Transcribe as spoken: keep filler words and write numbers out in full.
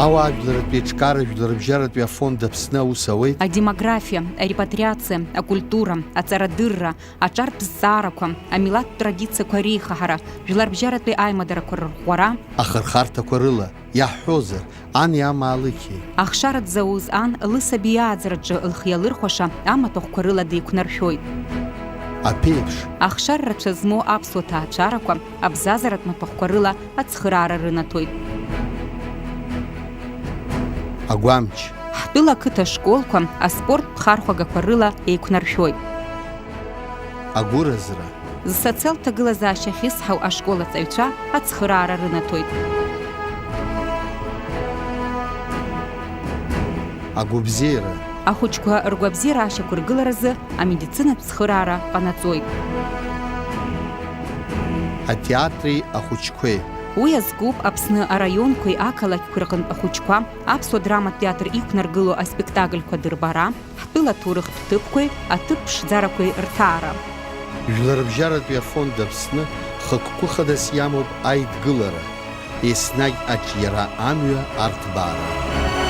Ауаажәларратә еиҿкаара Жәларбжьаратәи афонд Аԥсны аус ауеит. Адемографиа, арепатриациа, акультура, аҵарадырра, аҿартә зҵаарақәа, амилаҭтә традициақәа реихаҳара, жәларбжьаратәи аимадарақәа рырӷәӷәара, ахырхарҭақәа рыла, иаҳҳәозар, ани амаалықьи. Ахшара дзауз ан лысаби иааӡараҿы лхы иалырхәаша амаҭәахәқәа рыла деиқәнаршәоит. Аԥеиԥш. Ахшара рацәа змоу аԥсуа ҭаацәарақәа абзазаратә маҭәахәқәа рыла ацхыраара рынаҭоит. Агәамч. Ҳтәыла ақыҭа ашколқәа аспорттә хархәагақәа рыла еиқәнаршәоит. Агәыразра. Зсоциалтә ҭагылазаашьа ахьысҳау ашкол аҵаҩцәа ацхыраара рынаҭоит. Агәабзиара. Ахәыҷқәа ргәабзиара ашьақәыргыларазы амедицинатә цхыраара ҟанаҵоит. Атеатри ахәыҷқәеи. Уи азкуп Аԥсны араионқәеи ақалақьқәеи рҟынтә ахәыҷқәа аԥсуа драматә театр иқәнаргыло аспектакльқәа дырбара, ҳтәыла аҭоурыхтә ҭыԥқәеи аҭыԥ ԥшӡарақәеи рҭаара. Жәларбжьаратәи афонд Аԥсны хықәкы хадас иамоуп аидгылара, еснагь аҿиара амҩа арҭбаара.